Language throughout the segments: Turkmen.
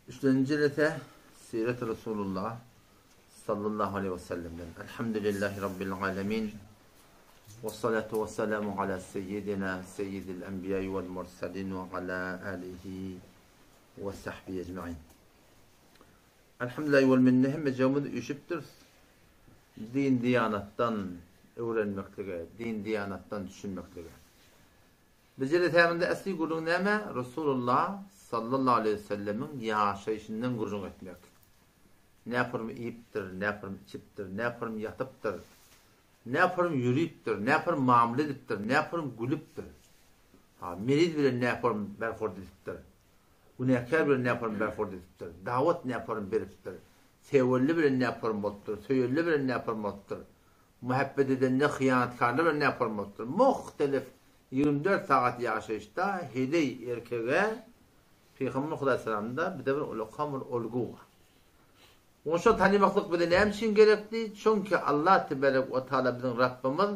Üçlenji jelese Siret Resulullah sallallahu aleyhi ve sellemden. Elhamdülillahi Rabbil alemin. Ve salatu ve selamu ala seyyidina seyyidil enbiya vel mursalin ve ala alihi ve sahbihi ecmain. Elhamdülillahi vel minne hemmejegimiz üýşüpdiris. Din diýanatdan öwrenmeklige, din diýanatdan düşünmeklige. Biz jelesämizde äsli gürrüň näme? Resulullah sallallahu aleýhi we sellemiň ýaşaýşyndan gürrüň etmek. Näpurmy iýipdir, näpurmy içipdir, näpurmy ýatypdyr, näpurmy ýörüpdir, näpurmy mamla edipdir, näpurmy gülüpdir. Ha, meriz bilen näpurmy berhurd edipdir. Günäkär bilen näpurmy berhurd edipdir. Dawat näpurmy beripdir. Sewelli bilen näpurmy bolupdyr, söýelli bilen näpurmy bolupdyr. Muhabbet edende hyýanatkarlar bilen näpurmy bolupdyr. Muhtelif 24 sagat ýaşaýyşda heleý erkege Pygamber Hudaýsalamda bize bir ulakam bir olgu bar. Oşa tanymaklyk bize näme üçin gerekdi? Çünki Allah teberek we taala biziň Rabbymyz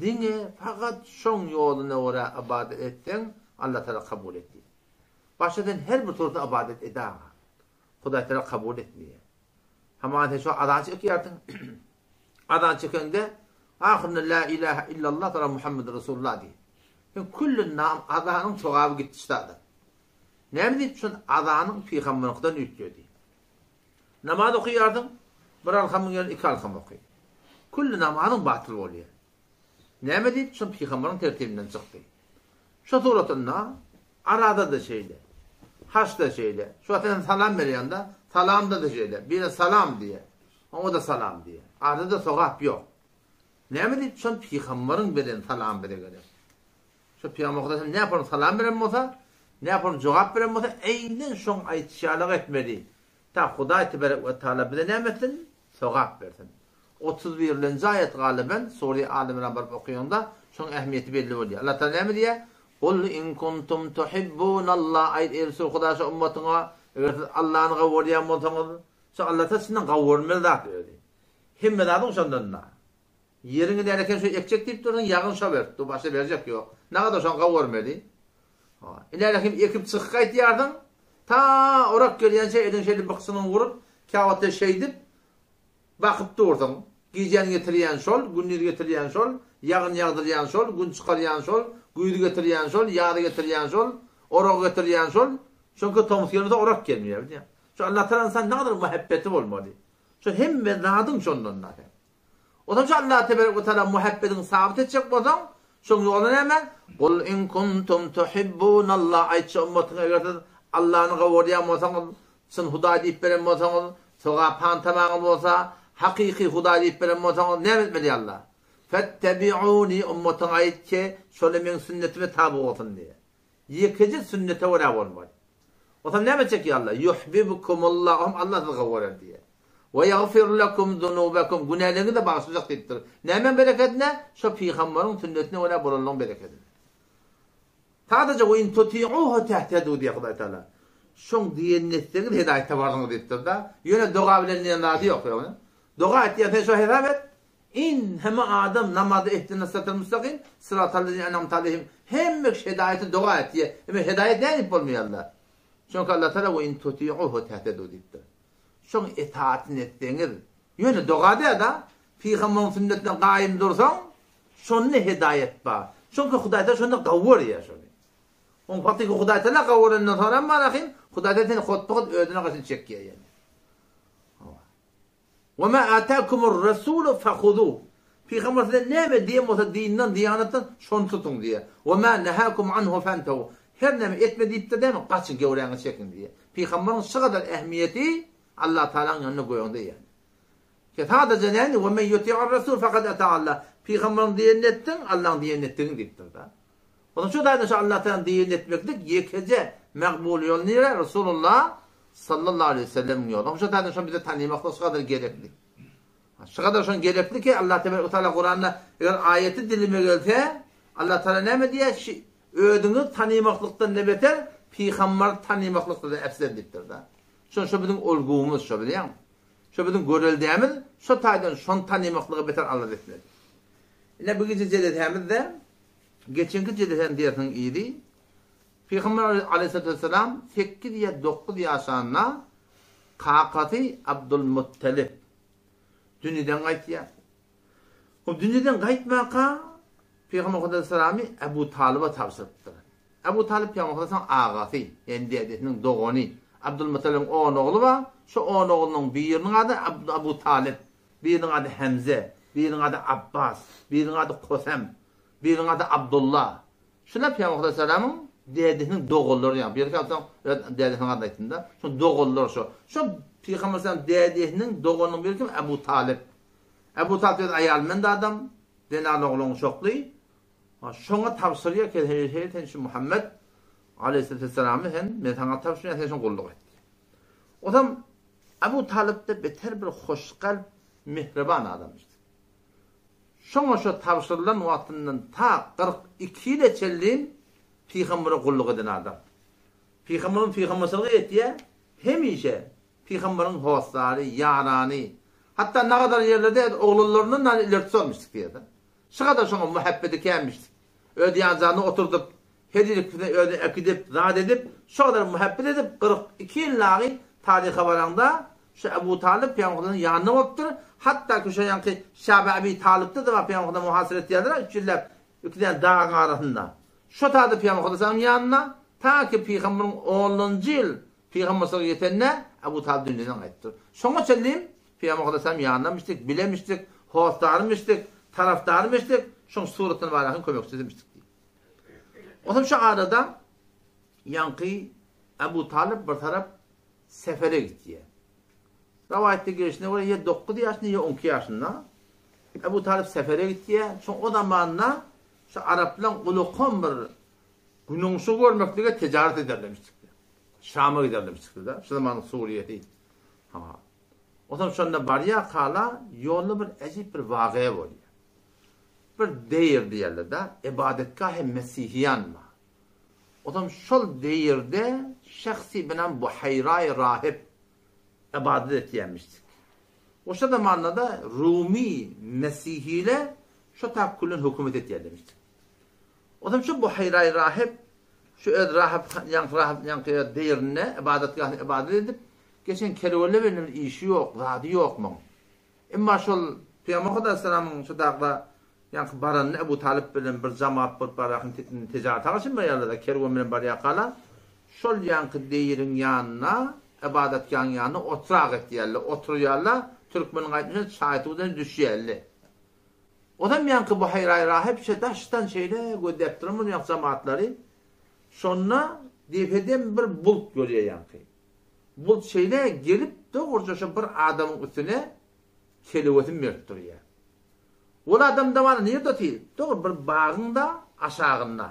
diňe fakat şoň ýoluna görä ybadat etseň Allah taala kabul etýär. Başga sen her bir suratda ybadat edäga. Hudaý taala kabul etmeýär. Hamana sen şu azan çekýärsiň. Azan çekeňde ahyrynda la ilaha illallah soňra Muhammed Resulullah diý. Sen külli nam azanyň sogaby gitdi ştada. Näme diýip şun azanyň pygamberden üýtgedi. Namaz okaýarsyň, bir alhamyň ýerine iki alham oky. Külli namazyň batyl bolýar. Näme diýip şun pygamberiň tertibinden çykdy. Şu suratynda Arada-da şeýle. Haçda şeýle. Şu wagt sen salam berýäňde, salamda-da şeýle. Birine salam diýýär. Oňa-da salam diýýär. Arada sogap ýok. Näme diýip şol pygambaryň beren salamy bize gerek. Şo pygamber Hudaý sen näpon salam beren bolsa, näpon jogap beren bolsa, eýnen şoň aýtşy ýalyk etmeli. Ta Hudaý teberek we taala bize näme etsin? Sogap bersin. 31-lenji aýat galyben Sure Aly Imran baryp okaýaňda şoň ähmiýeti belli bolýar. Allah Taala näme diýýär? Kul in kuntum tuhibbunallah aýt eý Resul Hudaý şo ummatyňa eger siz Allany gowy görýän bolsaňyz, şo Allah Taala çyndan gowy görmeli zat özi. Hemme zadyň şondan da. Ýeriňi näle eken şo ekjek diýip dursuň, ýagyn şo berip dur, başga berjek ýok. Nagadar şony gowy görmeli. Iläle hem ekip çykyp gaýtýarsyň, ta orak gelýänçä eliň şeýle byksynyňy urup, käwagtda şeýdip bakyp dursuň. Gijäni getirýän şol, gündiz getirýän şol, ýagyn ýagdyrýan şol, gün çykarýan şol, güýzi getirýän şol, ýazy getirýän şol, oragy getirýän şol. Çünki tomus gelmese orak gelmeýär, bilýäňmi? Şu Allatagala ynsan nägadar muhabbeti bolmaly. Şu hemme zadyň şondan da. Onsoň şu Allah teberek we taala muhabbetiňi sabyt etjek bolsaň, şoň ýoly näme? Kul in kuntum tuhibbunallah aýtçy ummatyňa eger siz Allany gowy görýän bolsaňyz, çyn Hudaý diýip beren bolsaňyz, sogap hantamaňyz bolsa, hakyky Hudaý diýip beren bolsaňyz näme etmeli Allah? Fettebi'uni ummatyňa aýt ki, şoly meň sünnetime taby bolsun diýe. Ýekeje sünnete görä bolmaly. Onsoň näme etjek ýa Allah? Ýuhbibkumullah, ohm Allah sizi gowy görer diýýär. We ýagfir lekum zunubekum, günäleriňizi-de bagyşlajak diýipdir. Nämäň berekedine? Şo pygambaryň sünnetine görä bolanlygyň berekedine. Sadaja we in tuti'uhu tehtedu diýýär Hudaý Taala. Şoň diýenini etseňiz hedaýat taparsyňyz diýipdir-de. Ýöne doga bilen diýen zady ýok ýöne. Doga etýän sen şo hesap et. In hemme adam namazda ehdina syratal mustakim syratal lezine en'amte aleyhim hemme kişi hedaýaty doga etýär. Emma hedaýat nädip bolmaýar Allah? Çünki Allah Taala we in tuti'uhu tehtedu diýipdir. Şoň itaatini etseňiz, ýöne doga däl-de, pygamberiň sünnetine gaýym dursaň, şonda hedaýat bar. Çünki Hudaý Taala şonda gowy görýär şony. Oň hakyky Hudaý Taala gowy görenden soňram bar ahym, Hudaý Taala seni hotba-hot özüne gaşyn çekýär ýene. Wa ma atakumur rasulu fahuzuh. Pygamber size näme diýen bolsa dinden, diýanatdan şony tutuň diýýär. Wa ma nahakum anhu fantahu. Her näme etme diýipdir dämi, gaçyň, göwräňizi çekiň diýýär. Pygamberiň şu gadar ähmiýeti Allah Tagalaň ýanynda gögünde ýaly. Ki sadaja näme wa men yuti'ur rasul faqad ata Allah. Pygamberiň diýenini etdiň, Allaň diýenini etdigiň diýipdir-de. Onuň şu taýdan şu Allah Tagalaň diýenini etmeklik ýekeje magbul ýol nire? Resulullah sallallahu aleýhi we sellemiň ýoly. Onuň şu taýdan şony bize tanymaklyk şu gadar gerekli. Şu gadar şony gerekli ki Allah tebarek we taala Kuranda eger aýaty dilime gelse Allah Taala näme diýýär? Şu özüňi tanymaklykdan ne beter pygamberi tanymaklykda da efzel diýipdir-de. Şo şo biziň olgumyz şo bilýäňmi? Şo biziň göreldämiz şo taýdan şony tanymaklyga beter alada etmeli. Ine bu gije jelesämizde Geçenki jelesäniň dersiniň yzy. Pygamber aleýhissalatu wessalam sekiz ýa dokuz ýaşanda kakasy Abdulmuttalip dünýeden gaýtýar. O dünýeden gaýtmaka Pygamber aleýhissalamy Ebu Talyba tabşyrypdyr. Ebu Talyp Pygamber aleýhissalamyň agasy, ýagny dädesiniň dogany. Abdulmuttalibiň on ogly bar. Şu on oglunyň biriniň ady Ebu Talyp, biriniň ady Hemze, biriniň ady Abbas, biriniň ady Kosem, biriniň ady Abdullah. Şular Pygamber aleýhissalamyň dädesiniň doganlary ýaly. Bir ýerde öz dädesiniň adyny aýtdym-da. Şo doganlary şo. Şo Pygamber aleýhissalam dädesiniň doganynyň biri kim? Ebu Talyp. Ebu Talyp öz aýaly bilen-de adam, zenan oglan uşakly. Şoňa tabşyrýar ki, heý sen şu Muhammet aleýhissalamy sen men saňa tabşyrýan, sen şoňa gulluk et. Ozam Ebu Talyp-da beter bir hoşkalp, mähriban adamyşdy. Şoňa şo tabşyrylan wagtyndan ta 42 ýyla çenli pygambere gulluk eden adam. Pygamberyň pygamberçilik etýär, hemişe pygamberiň hossary, ýarany. Hatda nagadar ýerlerde oglanlaryndan da ileri tutarmyşdyk diýýär-de. Şu gadar şoňa muhabbeti känmişdik. Öz ýanjanyna oturdyp, her ýerkisine özüni äkidip, zat edip, şo gadar muhabbet edip, 42 ýyl dagy taryha baraňda, şu Ebu Talyp pygamberimiziň ýanynda bolupdyr. Hatda ki şo ýanky Şaby Ebi Talypda-da bar pygamberimizi muhasyr etýärler-ä üç ýyllap iki däne dagyň arasynda. Şo tada pygamberimiz ýanynda, ta ki pygamberiň onunjy ýyl pygamberçilige ýetende Ebu Talyp dünýeden gaýdypdyr. Şoňa çenli Pygamber Aleyhisselam ýanyndamişdik, bilemişdik, hossarymyşdyk, tarapdarymyşdyk, şoň suratyny barakyň kömekçisimişdik diýip. Onsoň şu arada ýaňky Ebu Talyp bir tarap sefere gitýär. Rowaýatda gelşine görä ýa 9 ýaşynda ýa 12 ýaşynda Ebu Talyp sefere gitýär. Şoň o zamanda şu araplaryň ulukan bir günüňşy görmeklige tijaret ederlemişdik. Şama giderlemişdik-de, şu zamanyň Suriýesi. Ha. Onsoň şonda barýarkalar ýolda bir äjip bir wagyýa bolýar. Bir deýr diýerler-de, ybadatgahy mesihiýan bar. Onsoň şol deýrde şahsy bilen Buhaýraý rahyp ybadat etýärmişdik. Oşa zamanda-da Rumy mesihiler şo tap küllen hökümet etýärlermişdik. Onsoň şu Buhaýraý rahyp şu öz rahyp ýaňky rahyp ýaňky öz deýrinde ybadatgahynda ybadat edip, Geçen kerwenle bilen bir işi ýok, zady ýok muň. Emma şol Pygamber Hudaýsalamyň şu dagda ýaňky baranyny Ebu Talyp bilen bir jamaat bolup barýarkan tijarata gaçyn barýarlar-da, kerwen bilen barýarkalar, şol ýaňky deýriň ýanyna, ybadatgähiň ýanyna otrak etýärler, oturýarlar, türkmeniň aýtmyşy çaý-suwdan düşýärler. Ozam ýaňky Buhaýraý rahyp şe daşdan şeýle gözläp duran bolýan jamaatlary, şonda depeden bir bulut görýär ýaňky. Bulut şeýle gelip dogruja şo bir adamyň üstüne kelewesin berip durýar. Ol adam da bar nirde otyr? Dogry bir bagyň da aşagynda.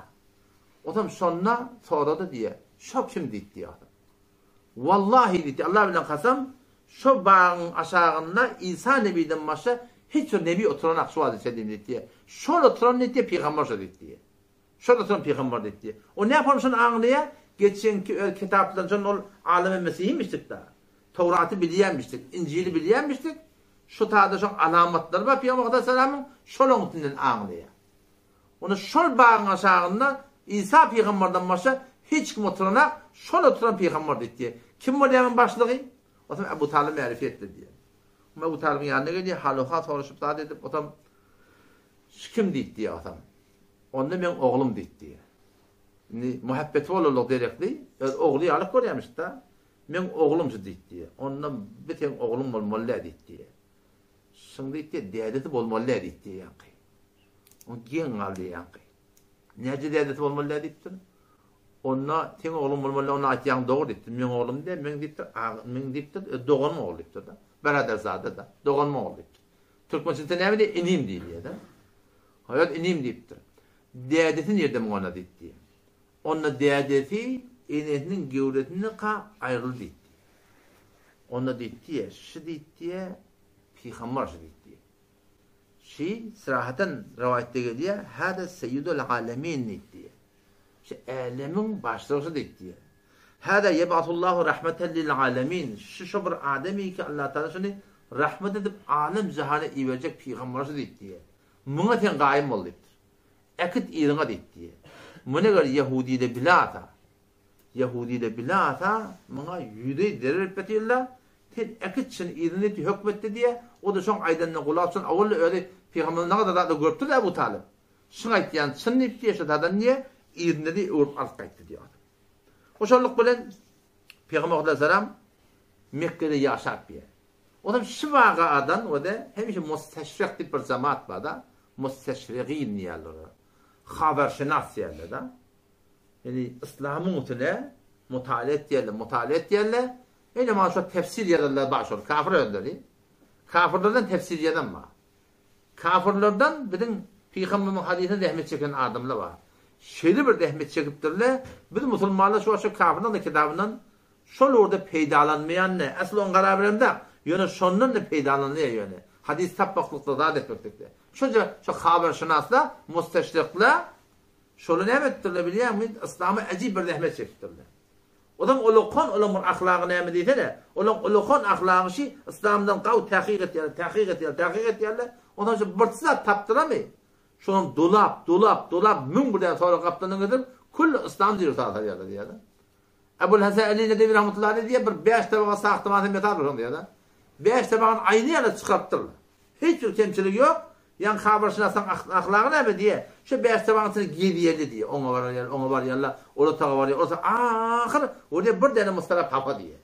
Otam şonda sorady diýýär. Şo kim diýip diýýär. Wallahi diýdi, Allah bilen kasam, şo bagyň aşagynda Isa nebiden başga hiç bir nebi oturan şu wagta çenli diýdi. Şol oturan diýdi, pygamber şo diýdi. Şol oturan pygamber diýdi. O näme şony aňlaýar? Geçenki öz kitaplaryndan şony ol alym mesihimişdik da. Towraty bilýänmişdik, Injili bilýänmişdik. Şu taýda şoň alamatlary bar Pygamber Aleyhisselamyň şolaň üstünden aňlaýar. Onda şol bagyň aşagynda Isa pygamberden başga hiç kim oturanak, şol oturan pygamber diýdi. Kim bolýaň başlygy? Otam Ebu Talyp märifi etdi diýýär. Ebu Talybyň ýanyna gelýär, hal-ohal soraşyp zat edip, otam şu kim diýdi diýýär otam. Onda meň oglum diýdi diýýär. Indi muhabbeti bolanlygy derekli, öz ogly ýaly görýärmiş-da. Meň oglum şu diýdi diýýär. Onda bi seň ogluň bolmaly däl diýdi diýýär. Şuň diýdi, dädesi bolmaly däl diýdi diýýär ýaňky. O geň galdy ýaňky. Näce dädesi bolmaly däl diýipdir. Onda seň ogluň bolmaly däl, onda aýtýaň dogry diýipdir. Meň oglum däl, meň diýipdir, meň diýipdir, öz doganym ogly diýipdir-de. Biraderzada-da, doganym ogly diýipdir. Türkmençede näme diýýär? Inim diýilýär-de. Öz inim diýipdir. Dädesi nirde muň onda diýipdi. Onda dädesi enesiniň göwresinde ka aýryldy diýipdi. Onda diýipdi, şy diýipdi, pygamber şy diýipdi. Şy syrahatan rowaýatda gelýär, hada seýidul alemin diýipdi. Şy älemiň başlygy şy diýipdi. Hada ýebatullahu rahmeten lil alemin. Şy şo bir adamy ki Allah Taala şuny rahmet edip alem jahana iberjek pygamber şy diýipdi. Muňa sen gaýym bol diýipdir. Äkit yzyňa diýipdi. Muny eger ýehudiler bilasa. Ýehudiler bilasa, muňa ýüzi zerer edip ýatyrlar, sen äkit şuny yzyna diýip höküm etdi diýýär, o-da şoň aýdanyna gulak asan, owal-da özi pygamberden nagadar zatlar görüpdir-de Abu Talyp. Şuň aýtýany çyn diýip diýýär, şo taýdan diýýär, yzyna diýip öwrüp alyp gaýtdy diýýär. Oşonluk bilen Pygamber aleyhisselam Mekgede ýaşap diýýär. Onam şu wagadan o-da hemişe musteşrik diýip bir jemaat bar-da, musteşrigin diýýärler olara. Habarşynas diýýärler-de. Ýani yslamyň üstüne mutala etýärler, mutala etýärler. Ine mana şo tefsir ýazanlar bar şol kafir özleri. Kafirlerden tefsir ýazan bar. Kafirlerden biziň pygamberimiziň hadysyna zähmet çeken adamlar bar. Şeýle bir zähmet çekipdirler, biz musulmanlar şu wagt şo kafirleň-de kitabyndan şol ugurda peýdalanmaýan ne, asl oň garaberemzok, ýöne şondan-da peýdalanylýar ýöne. Hadys tapmaklykda zat etmeklikde. Şonça şo habarşynaslar, musteşrikler Şoly näme edipdirler bilýäňmi? Yslama äjip bir zähmet çekipdirler. Ozam ulakan olaň bir ahlagy näme diýsene? Olaň ulakan ahlagy şi yslamdan gawy takyk etýärler, takyk etýärler, takyk etýärler. Ondan şu bir zat tapdyramy? Şonam dolap, dolap, dolap 1001 däne sorag gapdalyndan getirip, külli yslam diýip salýarlar diýýärler. Ebul Hasan Ali Nedewi rahmetullahi aleyh diýýär, bir bäş tabaga sahtyman hem ýatar şonda diýýär. Bäş tabagyny aýna ýaly çykarypdyrlar. Hiç bir kemçiligi ýok. Ýaňky habarşynasyň ahlagy näme diýýär. Şu bäş tabagyň içinde gezýärdi diýýär. Oňa barýar, oňa barýarlar, ol otaga barýar, ol otaga ahyr ol bir däne mustara hapa diýýär.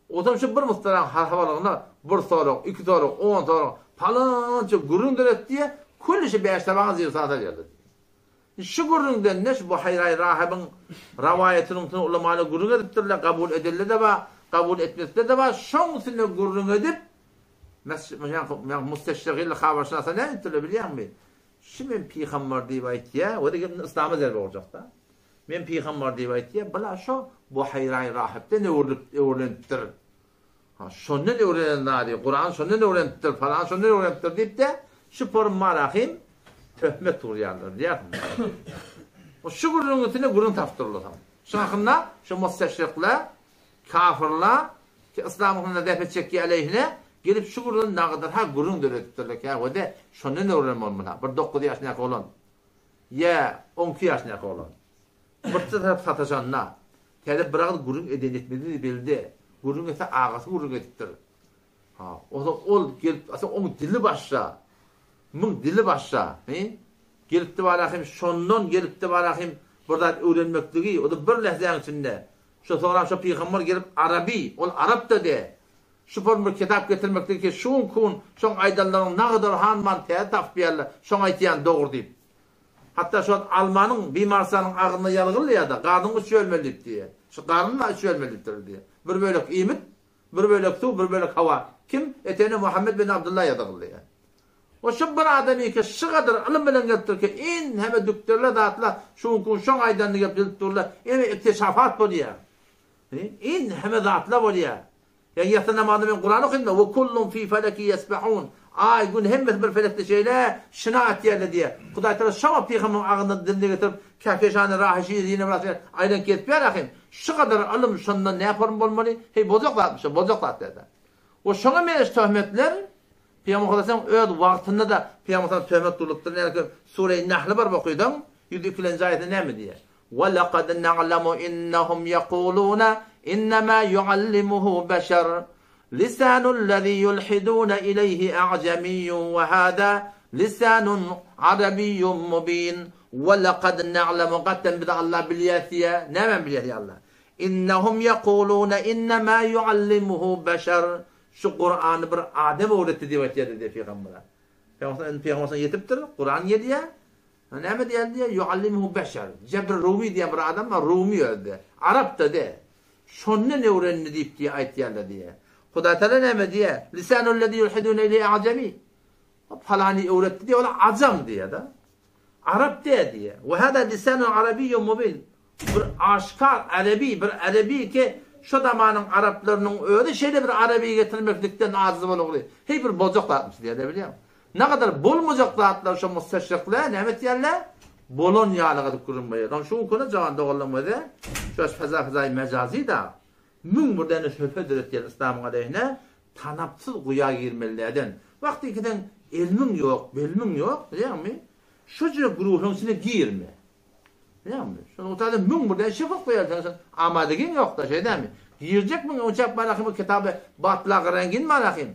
Otam şu bir mustaraň hapalygyna bir sorag, iki sorag, on sorag, palança gürrüň döretdi diýýär. Külli şu bäş tabagyň zirtasa geldi diýýär. Şu gürrüňden ne şu Buhaýraý rahybyň rawaýatynyň üstüne ulamalar gürrüň edipdirler, kabul edelde-de bar, kabul etmesde-de bar, şoň üstünde gürrüň edip, musteşrigil habarşynasa näme diýipdirler bilýäňmi? Şu men pygambar diýip aýtýar, o-da gelip yslama zerbe urjak-da. Men pygambar diýip aýtýar, bula şo Buhaýraý rahypdan öwrülip, öwrenipdir. Ha, şondan öwrenen zady, Kuran şondan öwrenipdir, falan şondan öwrenipdir diýip-de, şu porum marahym töhmet urýarlar diýýärsiň. O şu gürrüňiň üstüne gürrüň tapyp durlar soň. Şu hakynda şu musteşrikler, kafirler, ki yslam hakynda zähmet çekýär aleýhine, gelip şu gürrüňi nagadar ha gürrüň döredipdirler käwede, şondan öwrenen bolmaly. Bir 9 ýaşyndaky oglan, ýa 12 ýaşyndaky oglan. Bir tarap sataşanda, Täze bir agyz gürrüň eden etmezini bildi. Gürrüň etse agasy gürrüň edipdir. Ha, onsoň ol gelip, aslynda oň dili başga. Muň dili başga. He? Gelipdi barahym, şondan gelipdi barahym bir zat öwrenmekligi, o-da bir lähzäň içinde. Şo soňram şo pygamber gelip araby, ol arap-da de. Şu form bir kitap getirmekligi ki şu gün kun şoň aýdanlaryň nagadar hanman täze tapyp ýärler, şoň aýtýany dogry diýip. Hatda şu wagt almanyň bimarsanyň agzynda ýazgylýar-da, garnyňy üç bölmeli diýip diýýär. Şu garnyny üç bölmeli diýipdir diýýär. Bir bölek iýmit, bir bölek suw, bir bölek hawa. Kim? Etene Muhammet bin Abdylla ýazgylýar. O şu bir adam eke şu gadar ylym bilen gelipdir ki, in heme dükderler zatlar şu günki gün şoň aýdanyny gelip bilip durlar. Eme ikteşafat bolýar. In heme zatlar bolýar. Ýa ýatsa namazynda men Kuran okayyn-da, Ve kullun fi feleki yesbehun. Aý, gün hemmesi bir felekde şeýle şyna atýarlar diýýär. Hudaý Tagala şo wagt pygamberiň agzyndan diline getirip, Kähkeşany rahy şirin bir zat aýlanyp gezip ýör ahym. Şu gadar ylym şondan nä form bolmaly? Heý boljak zatmy şo, boljak zat däldi. We şoňa meňzeş töhmetler Pygamber Hudaýyň öz wagtynda-da Pygamber sallam töhmet urlupdyr. Näme Sure-i Nahly baryp okydaň, 102-nji aýatynda näme diýýär? وَلَقَدْ نَعْلَمُ إِنَّهُمْ يَقُولُونَ إِنَّمَا يُعَلِّمُهُ بَشَرٌ لِسَانُ الَّذِي يُلْحِدُونَ إِلَيْهِ أَعْجَمِيٌّ وَهَذَا لِسَانٌ عَرَبِيٌّ مُبِينٌ وَلَقَدْ نَعْلَمُ Gatdan biz Allah bilýäs diýýär. Nämäni bilýär diýýär Allah? إِنَّهُمْ يَقُولُونَ إِنَّمَا يُعَلِّمُهُ بَشَرٌ Şu Kurany bir adam öwretdi diýip aýtýar diýdi pygambere. Pygamber pygamber ýetipdir, Kuran gelýär. Näme diýýär diýýär, Ýuallimuhu beşer. Jebr Rumi diýen bir adam bar, Rumi özde. Arap-da de. Şondan öwrendi diýip diýýär, aýtýarlar diýýär. Hudaý Tagala näme diýýär? Lisanullezî ýulhidûne ileýhi a'jemî. O palany öwretdi diýýär, ol ajam diýýär-de. Arap däl diýýär. We hada lisanun arabiyyun mubin. Bir aşkar arabi, bir arabi ki şo zamanyň araplarynyň özi şeýle bir arabi getirmeklikden ajiz bolugly. Heý bir boljak zatmyş diýýär, bilýäňmi? Nagadar bolmajak zatlar şo musteşrikler näme etýärler? Bolan ýalyk edip gürrüň berýär. Ondan şu günki jan doganlaryň özi şu feza fezaýy mejazy da 1001 däne şöbhe döretýär yslamyň aleyhine tanapsyz guýa girmelilerden. Wagty ikiden elmiň ýok, belmiň ýok, bilýäňmi? Şo jüre güruhyň içine girme. Bilýäňmi? Şonuň üçin 1001 den şifr goýarsyň, sen amadygyň ýok-da, şeýdämi? Girjekmiň, onçak barahym kitaby batlag rengin barahym.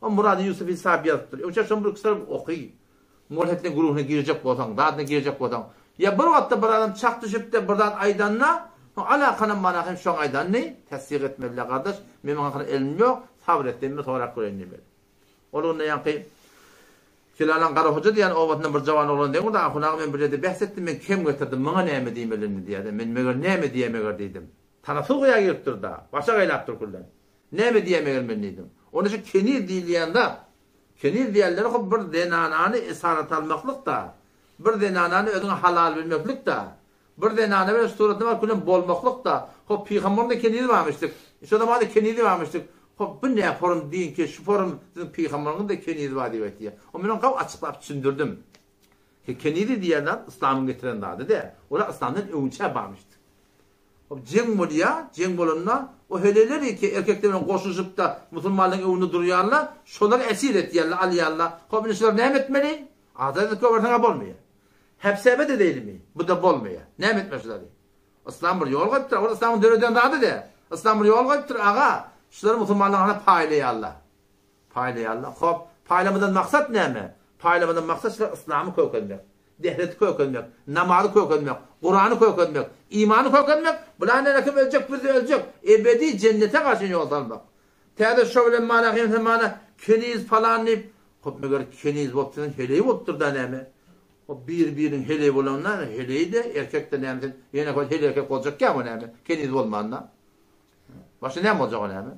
O Murady Ýusufi sahip ýazypdyr. Onça şony bir kysar oky. Mulhitleň guruhyna girjek bolsaň, zadyna girjek bolsaň. Ýa bir wagtda bir adam çak düşüp-de bir zat aýdanda, soň alakanam barahym şoň aýdanyny tassyk etmeli-le gardaş, men muň hakyna elmim ýok, sabyr et, men sorap göreýin diýmeli. Ol onda ýaňky Kilalan Garahoja diýen obasyndan bir jawan oglan deň boldy, Ahun aga men bir ýerde bäs etdim, men kem getirdim, muňa näme diýmeli indi diýýär-de, men meger näme diýe meger diýdim. Tanapsyz guýa giripdir-da, başa gaýlapdyr külden. Näme diýe meger men diýdim. Onda şu keniz diýilýän zat, keniz diýenleri hop bir zenanany esarat almaklyk-da, bir zenanany özüňe halal bilmeklik-da, Bir zenana bilen suratyna baryp gülen bolmaklyk-da, hop, pygambaryň-da kenizi barmyşdyk. Şo zamanda kenizi barmyşdyk. Hop, bu nä forum diýiň ki, şu forum siziň pygambaryňyz-da kenizi bar diýip aýtýar. O men oňa gawy açyklap düşündirdim. Ki kenizi diýen zat yslamyň getiren zady däl. Olar yslamdan öňçä barmyşdyk. Hop, jeň bolýar, jeň bolanda o heleýler ki erkekler bilen goşulyşyp-da musulmanlaryň öňünde durýarlar, şolary esir etýärler, alýarlar. Hop, indi şulary näme etmeli? Azat edip goýberseň-ä bolmaýar. Hepsebe-de deýlimi? Bu-da bolmaýar. Näme etmeli şulary? Yslam bir ýol goýupdyr. Ol yslamyň döreden zady däl. Yslam bir ýol goýupdyr, aga. Şulary musulmanlaryň hana paýlaýarlar. Paýlaýarlar. Hop, paýlamadan maksat näme? Paýlamadan maksat şular yslamy kökelmek, dehreti kökelmek, namazy kökelmek, Kurany kökelmek, imany kökelmek, bular näme kim öljek, biz-de öljek. Ebedi jennete garşy ýol salmak. Täze şo bilen mana hemse mana keniz falan diýip, hop meger keniz bolup sen heleý bolupdyr-da näme? Hop bir-biriniň heleý bolanda heleý-de, erkek-de näme sen ýene hol heleý erkek boljak ýa bu näme? Keniz bolmanda. Başga näme boljak o näme?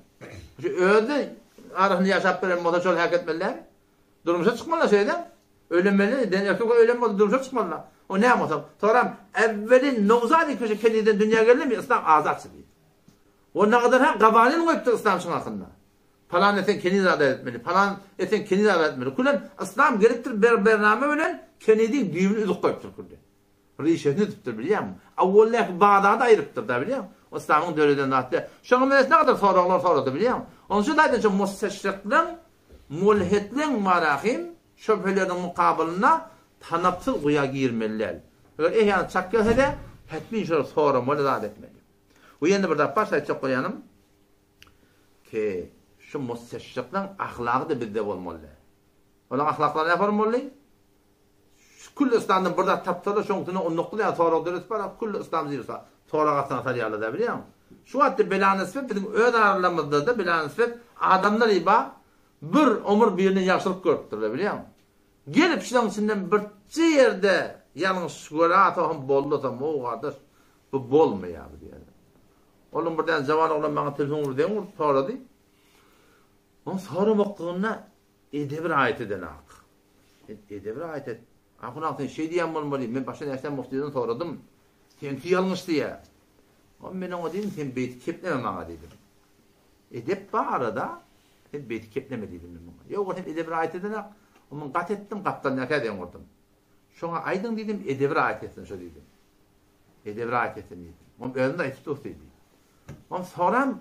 Şu özi arasynda ýaşap beren bolsa şol häk etmeli däl. Durmuşa çykmaly şeýle. Öýlenmeli, den erkek öýlen bolsa durmuşa çykmaly. O näme bolsa, soram äwweli nowzady köşe kenizden dünýä geldimi, yslam azatçy diýdi. O nagadar ha gawanin goýupdyr yslam şuň hakynda. Palan etseň keniz azat etmeli, palan etseň keniz azat etmeli. Külen yslam gelipdir bir bername bilen keniziň düýbüni üzüp goýupdyr külli. Rişesini üzüpdir bilýäňmi? Awwaldaky bazary aýrypdyr da bilýäňmi? Yslamyň döreden zady däl. Şoňa meňzeş nagadar soraglar sorady bilýäňmi? Onuň üçin aýdan şo musteşrikleň, mulhitleň marahim şübheleriniň mukabylynda tanapsyz guýa girmeli däl. Eger ehýan çak gelse-de, hetmin şolary soramaly zat etmeli. We ýene bir zat bar, aýtjak bolýanym, ki şu musteşrikleň ahlagy-da bizde bolmaly däl. Olaryň ahlaklary nähili bolmaly? Şu külli yslamdan bir zat tapsalar, şoň üstüne 19 ýaly sorag döredip bar, külli yslam zirsa sorag astyna salýarlar-da bilýäňmi? Şu wagtda belanysbet biziň öz aralarymyzda-da belanysbet adamlar iba bir ömür birine ýagşylyk görüpdirler bilýäňmi? Gelip şulaň içinden birje ýerde ýalňyş görä soň boldy-da, o gardaş, bu bolmaýar bu diýýär. Onuň birden jawan oglan maňa telefon urdy, deň urup sorady. Oň soramaklygyna edebi raýat edenak. Sen edebi raýat et. Ahun aga sen şeý diýýän bolmaly. Men başga närsä muftydan soradym. Seňki ýalňyş diýýär. Oň men oňa diýdim, sen beýdip kepleme maňa diýdim. Edep bar arada, sen beýdip kepleme diýdim men muňa. Ýok, sen edebi raýat edenak. Oň men gat etdim, gapdalyndaky deň urdum. Şoňa aýdyň diýdim, edebi raýat etsin şo diýdim. Edebi raýat etsin diýdim. Oň özüm-de aýtyp dur diýdi. Oň soram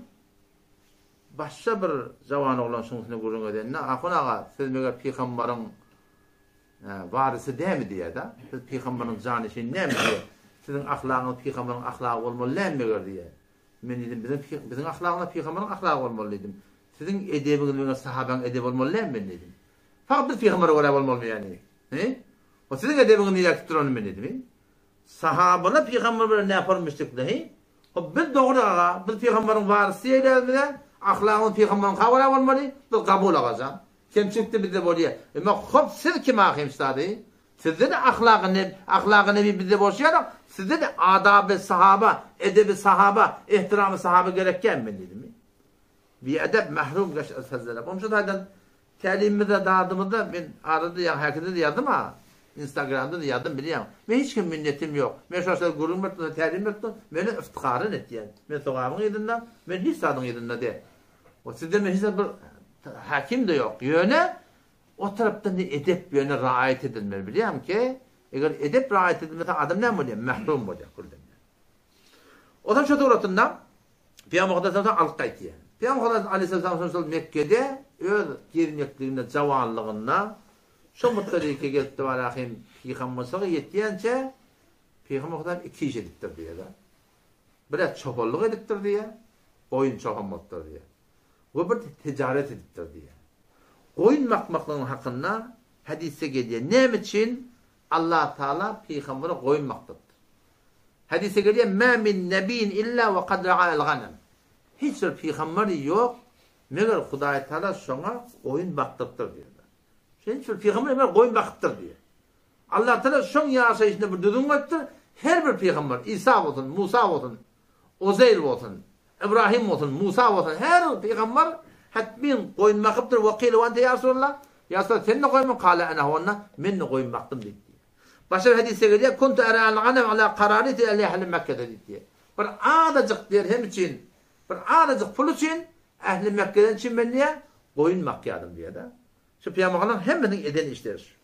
başga bir jawan oglan şuň üstüne gürrüň edende, Ahun aga, siz meger pygambaryň warysy dämi diýýär-de. Siz pygambaryň janyşyny näme diýýär. Siziň ahlagyňyz pygambaryň ahlagy bolmaly dämi meger diýýär. Men diýdim, biziň biziň ahlagymyz pygambaryň ahlagy bolmaly diýdim. Siziň edebiňiz meger sahabaň edebi bolmaly dämi men diýdim. Fakat biz pygambere görä bolmalymy ýani? He? O siziň edebiňiz nirä gitip durany men diýdim. Sahabalar pygamber bilen näpar müşriklehi? Hop biz dogry aga, biz pygambaryň warysy diýýäris bize, ahlagymyz pygambaryňka görä bolmaly, biz gabul agajan. Kemçilik-de bizde bolýar. Emma hop siz kim ahim ştady? Sizde-de ahlagy neb, ahlagy nebi bizde bolşy ýaly, sizde-de adaby sahaba, edebi sahaba, ehtiramy sahaba gerekýärmi men diýdim. Biedep mahrum geş az fezzelep. Onuň üçin taýdan tälimimizde, dadymyzda men arada ýa häkide-de ýazdym-a. Instagramda-da ýazdym bilýäň. Men hiç kim minnetim ýok. Men şo şo gürrüň berip dursa, tälim berip dur, meni iftiharyn etýän. Men sogabyň yzynda, men hiç zadyň yzynda däl. O sizde men hiç zat bir hakim-de ýok. Ýöne o tarapdan-da edep ýöne raýat edilmeli bilýäňmi ki, eger edep raýat edilmese adam näme bolýar? Mahrum bolýar külden. Ondan şu suratynda Pygamber Muhammed alyp gaýtýar. Pygamber Muhammed aleyhisselam şol Mekgede öz gezmekliginde, jawanlygynda şo muttalike gelipdi barahym pygamberçilige ýetýänçä. Pygamber Hudaý iki iş edipdir diýýär-de. Bir-ä çopanlyk edipdir diýýär, goýun çopan bolupdyr diýýär. We bir tijaret edipdir diýýär. Goýun bakmaklygyň hakynda hadysda gelýär. Näme üçin Allah Taala pygambere goýun bakdyrypdyr? Hadysda gelýär, Mä min nebiýin illa we kad ra'al ganem. Hiç bir pygamber ýok, meger Hudaý Taala şoňa goýun bakdyrypdyr diýýär. Şeýle bir pygamber meger goýun bakypdyr diýýär. Allah Taala şoň ýaşaýşynda bir düzgün goýupdyr, her bir pygamber, Isa bolsun, Musa bolsun, Ozeýr bolsun, Ibrahim bolsun, Musa bolsun, her bir pygamber hetmin goýun bakypdyr, we kile we ente ýa Resulallah, ýa Resulallah sen-de goýun bak, kale ene onda men-de goýun bakdym diýipdir. Başga bir hadysda gelýär, Kuntu era'al ganem ala qarariti ehli Mekkede diýipdir. Bir azajyk dirhem üçin, bir azajyk pul üçin ähli Mekgeden üçin men diýýär, goýun bakýardym diýýär-de. Şu pygamberleriň hemmesiniň eden işleri şu.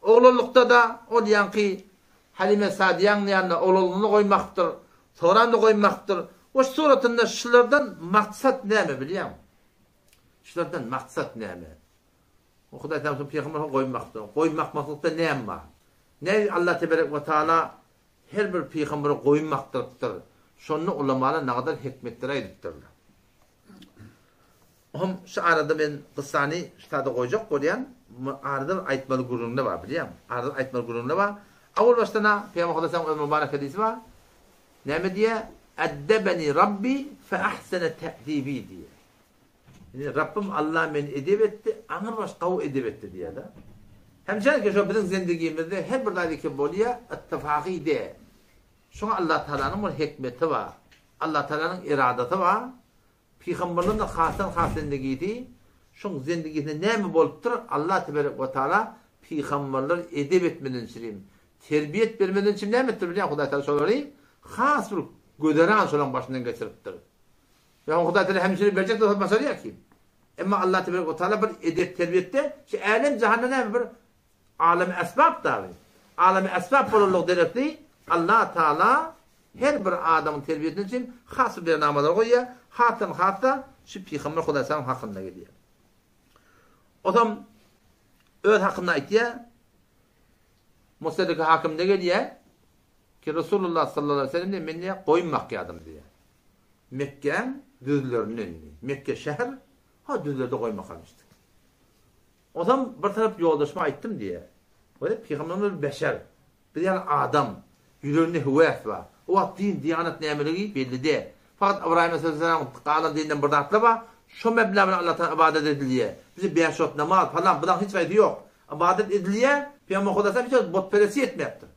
Oglanlykda-da ol ýaňky Halime Sadiýaň ýanynda oglanlygynda goýun bakypdyr, soran-da goýun bakypdyr. We şu suratynda şulardan maksat näme bilýäňmi? Şulardan maksat näme? O Hudaý Taala pygamber goýun bakypdyr. Goýun bakmaklykda näme bar? Näme Allah teberek we taala her bir pygambere goýun bakdyrypdyr. Şonda ulamalar nagadar hikmetler aýdypdyrlar. Hom şu arada men gyssany şu taýda goýjak bolýan, arada bir aýtmaly gürrüňler bar bilýäňmi? Arada bir aýtmaly gürrüňler bar. Awal başdan-a Pygamber Hudaýyň öz mübarek hadysy bar. Näme diýýär? Eddebeni Rabbi fe ahsene te'dibi diýýär. Ýani Rabbym Allah meni edep etdi, aňrybaş gowy edep etdi diýýär-de. Hemçenki şo biziň zendigimizde her bir zat eke bolýar, ittifaky däl. Şoňa Allah Tagalanyň bir hikmeti bar. Allah Tagalanyň eradasy bar. Pygamberlerden hasdan has zendigisi, şoň zendigisinde näme bolupdyr, Allah teberek we taala pygamberleri edep etmeden çirim, terbiýet bermeden çirim näme etdir bilýäň Hudaý taala şolary has bir gözeran şolaň başyndan geçiripdir. Ýa Hudaý taala hemişe berjek bolsa başarýar ki. Emma Allah teberek we taala bir edep terbiýetde şu älem jahanda näme bir Alemi esbap dagy. Alemi esbap bolanlygy derekli Allah Taala her bir adamyň terbiýesini üçin has bir bernamalar goýýar, hasdan has-da şu Pygamber Hudaýsalam hakynda gelýär. Osam öz hakynda aýtýar. Mustedrek Hakimde gelýär ki Resulullah sallallahu aleyhi ve sellem diýýär, men diýýär, goýun bakýardym diýýär. Mekgäň düzlerinden diýýär. Mekke şäher, ha düzlerde goýun bakarmyşdyk. Onsoň bir tarap ýoldaşyma aýtdym diýýär. Weli pygamberimiz bir beşer. Biz ýaly adam. Ýüreginde höwes bar. O wagt din, diýanat nämeligi belli däl. Fakat Ybraýym aleyhisselamyň galan dininden bir zatlar bar. Şo meblä bilen Alla tagala ybadat edilýär. Bize bäş wagt namaz, palan, bulaň hiç haýsy ýok. Ybadat edilýär. Pygamber Hudaý hiç wagt botperestlik etmäpdir.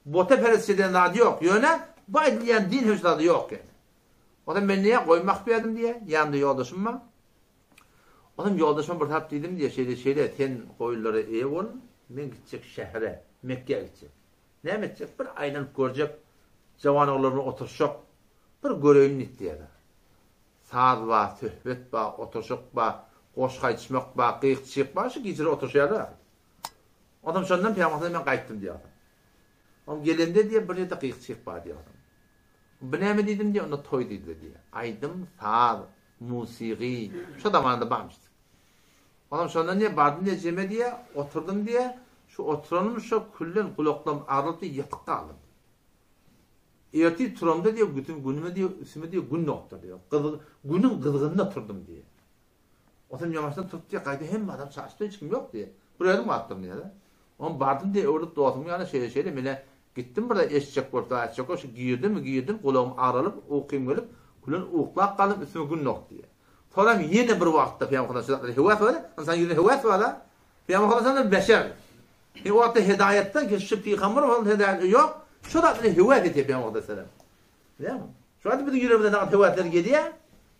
Bota perestlik eden zady ýok. Ýöne bu aýdylýan din hem şu zady ýok ýöne. Onsoň men diýýär, goýun bakyp ýördüm diýýär. Ýanymda ýoldaşym bar. Onam ýoldaşyma bir zat diýdim diýýär, şeýle şeýle sen goýunlara eýe bol, men gitjek şähere, Mekgä gitjek. Näme etjek, bir aýlanyp görjek, jawan ogullar bilen oturyşjak, bir göreýin diýip diýýär. Saz bar, söhbet bar, oturyşyk bar, goşgy aýdyşmak bar, gyk-çyk bar, şu gijeler oturyşýarlar. Onam şondan pygamberden men gaýtdym diýýär. Onam gelende diýýär, bir ýerde gyk-çyk bar diýýär. Bu näme diýdim diýýär, onda toý diýdiler diýýär. Aýdym, saz, Musygy şo zamanada barmyşdyk. Onam şondan diýýär, bardym diýýär jeme diýýär, oturdym diýýär, şu oturanym şo külden gulaklarym agrylyp diýýär, ýatyp galdym diýýär. Ertir turamda diýýär, gütüm günüme diýýär, üstüme diýýär, gün dogupdyr diýýär. Gyz, günüň gyzgynynda turdum diýýär. Onsoň ýamaşdan turup diýýär, gaýda hemme adam çaşdy, hiç kim ýok diýýär. Bir özüm galypdyryn diýýär-de. Onam bardym diýýär, öwrülip dostumyň ýanyna şeýle-şeýle, men-ä gitdim bir zat eşitjek bolup, zat etjek bolup, şu girdimmi, girdim, gulagym agralyp, ukym gelip, külen uklap galdym, üstüme gün dogdy diýýär. Soňram ýene bir wagtda Pygamber Hudaý şu zatlara höwes bar, ynsan ýüzünde höwes bar-da. Pygamber Hudaý sallam beşer. Indi o wagtda hedaýatdan ki şu pygamber bolan hedaýat ýok, şu zat bilen höwes etýär Pygamber Hudaý sallam. Bilýärmi? Şu wagt biziň ýüregimize näme höwesler gelýär,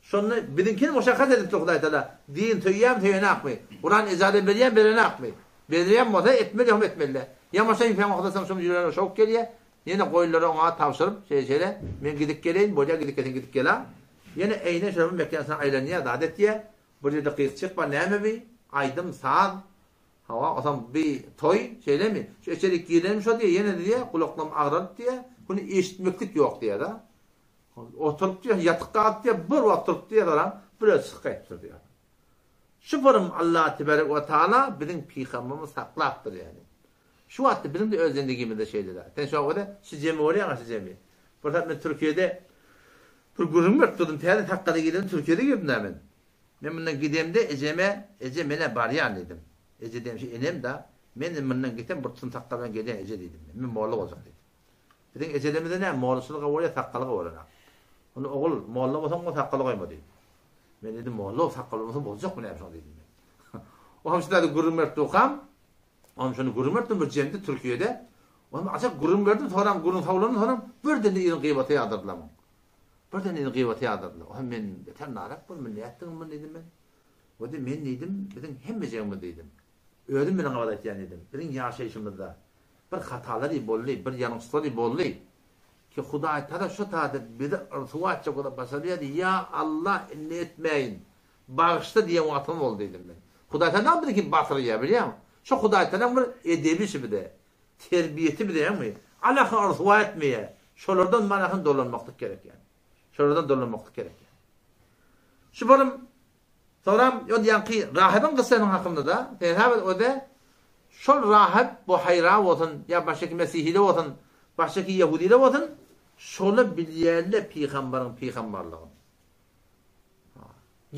şonda biziňkini muşakkat edipdir Hudaý Taala. Din söýýärmi, söýenakmy? Kuran ejaza berýärmi, berenakmy? Berýän bolsa etmeli, ýogam etmeli. Ýa bolsa Pygamber Hudaý sallam şonuň ýüregine şowk gelýär. Ýene goýunlary oňa tabşyryp, şeýle-şeýle, men gidip geleýin, bolýar gidip gelseň gidip gel-a. Ýene eýne şöyle mekanysyna aýlanýar, zat etýär. Bir ýerde gyk-çyk bar, näme bi? Aýdym, saz. Hawa, onsoň bi toý, şeýlemi? Şu içerik girenim şo diýýär, ýene diýýär, gulaklarym agralyp diýýär, muny eşitmeklik ýok diýýär-de. Oturyp diýýär, ýatyk galyp diýýär, bir wagt turup diýýär, garam, bir özi çykyp gaýdypdyr diýýär. Şu pyrym Allah tebarek we taala biziň pygamberimizi saklapdyr ýagny. Şu wagtda biziň-de öz zendigimizde şeýle-dä. Sen şu wagtda şu jemi görýäň-ä şu jemi. Bir saat men Türkiýede bir gürrüň berip durdum. Täze sakgaly girdim, Türkiýede girdim-dä men. Men mundan gidemde ejeme, Eje men-ä barýan diýdim. Eje diýen şu enem-da. Men mundan gitsem bir tutum sakgal bilen gelýän eje diýdim men. Men molla boljak diýdim. Biziň ejelerimize näme, mollaçylyga bolýar, sakgalyga bolanok. Onda ogul, molla bolsaň, o sakgaly goýma diýdi. Men diýdim, molla bolup sakgal bolmasa boljakmy näme şoň diýdim men. Oňam şu zady gürrüň berip durkam, oňam şony gürrüň berip durkam bir jemde Türkiýede. Oňam açyk gürrüň berdim, soňram gürrüň sowlandy, soňram birden-de yzyny gybata ýazdyrdylar muň. Birden yzyny gybata ýazdyrdylar. Oňam men beter narak boldum, nätdiň muny diýdim men. Ode men diýdim, biziň hemmejegimiz diýdim. Özüm bilen gabat aýtýan diýdim. Biziň ýaşaýşymyzda bir hatalary boldy, bir ýalňyşlary boldy ki, Hudaý Tagala şo taýda bizi yrsuwa etjek bolup başarýardy, Ýa Alla, indi etmäýin, bagyşla diýen wagtymyz boldy diýdim men. Hudaý Tagala bizi kim basyrýar bilýäňmi? Şo Hudaý Tagalaň bir edebi şi bize, terbiýesi bize ýagny Allahy yrsuwa etmeýär. Şolardan manasyn dolanmaklyk gerek ýagny. Şolardan dolanmaklyk gerek ýagny. Şu bolum Soňram ol ýaňky rahybyň kyssasynyň hakynda-da, sebäbi o-da şol rahyp Buhaýra bolsun, ýa başgaky mesihide bolsun, başgaky ýehudide bolsun, şola bilýärler pygambaryň pygambarlygyny.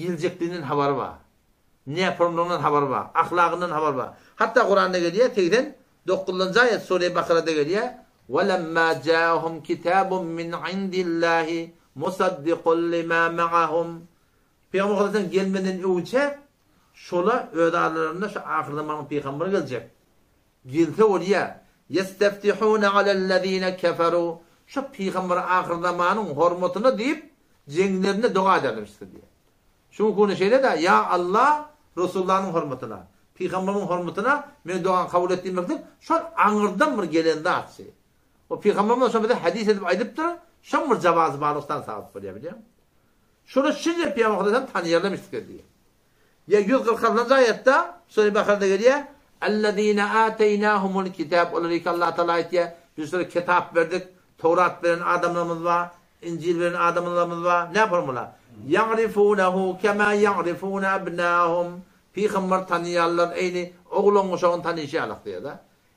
Geljekdiginden habary bar. Näpromlygyndan habary bar. Ahlagyndan habary bar. Hatda Kuranda gelýär, 89-njy aýat Sure Bakarada gelýär, Welemma ja'ahum kitabun min indillahi musaddiqun lima ma'ahum Pygamber Hudaýdan gelmeden öwünçä şola öz aralarynda şu ahyrzamanyň pygamberi geljek. Gelse bolýa. Ýesteftihune alellezine keferu şu pygamber ahyrzamanyň hormatyna diýip jeňlerinde doga edermişdir diýýär. Şu günki şeýle-de ýa Allah Resulullanyň hormatyna, pygamberiň hormatyna meniň dogamy kabul et diýmeklik şol aňyrdan bir gelen zatçy. O pygamberimiz şo bize hadys edip aýdypdyr, şoň bir jawazy barlykdan sabyt bolýar bilýäňmi? Şony şeýle Pygamber Hudaýdan tanaýarlar misli diýýär. Ýa 146-njy aýatda Sure Bakarada gelýär, Ellezine ateýnahumul kitab olar ki Allah Taala aýtýar, biz şolara kitap berdik, Towrat beren adamlarymyz bar, Injil beren adamlarymyz bar. Näme formula? Ýa'rifunehu kema ýa'rifune abnahum. Pygamber tanaýarlar, eýni oglan uşagyny tanyşy ýalak diýýär-de.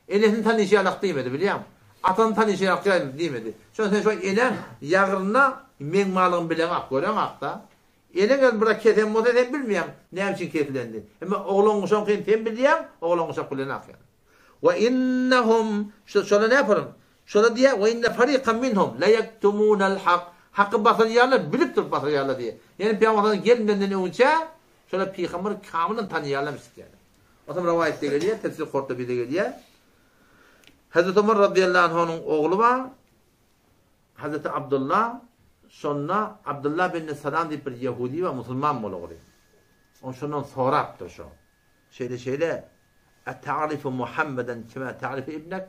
Enesini tanyşy ýalak diýmedi, bilýäňmi? Atasyny tanyşy ýalak diýmedi. Şonda sen şo eneň ýagyrynda meň malygymy bileňok, göreňok-da. Eneň el bir kesen bolsa sen bilmeýäň näme üçin kesilenini. Emma oglan uşagyňkyny sen bilýäň, oglan uşak bilenok ýaly. Wa innahum şu şola näme forun? Şola diýýär, wa inne farikan minhum la yaktumunal hak. Haky basyrýarlar, bilip durup basyrýarlar diýýär. Ýani pygamber gelmeden öňçä şola pygamber kamylan tanaýarlarmyş diýýär. Otam rowaýatda gelýär, Tefsir Kurtubide gelýär. Hazreti Omar radiyallahu anhunyň ogly bar. Hazreti Abdullah şonda Abdullah bin Salam diýip bir ýehudi we musulman bolugry. On şondan sorapdyr şo. Şeýle şeýle Eta'rifu Muhammeden kema ta'rifu ibnek?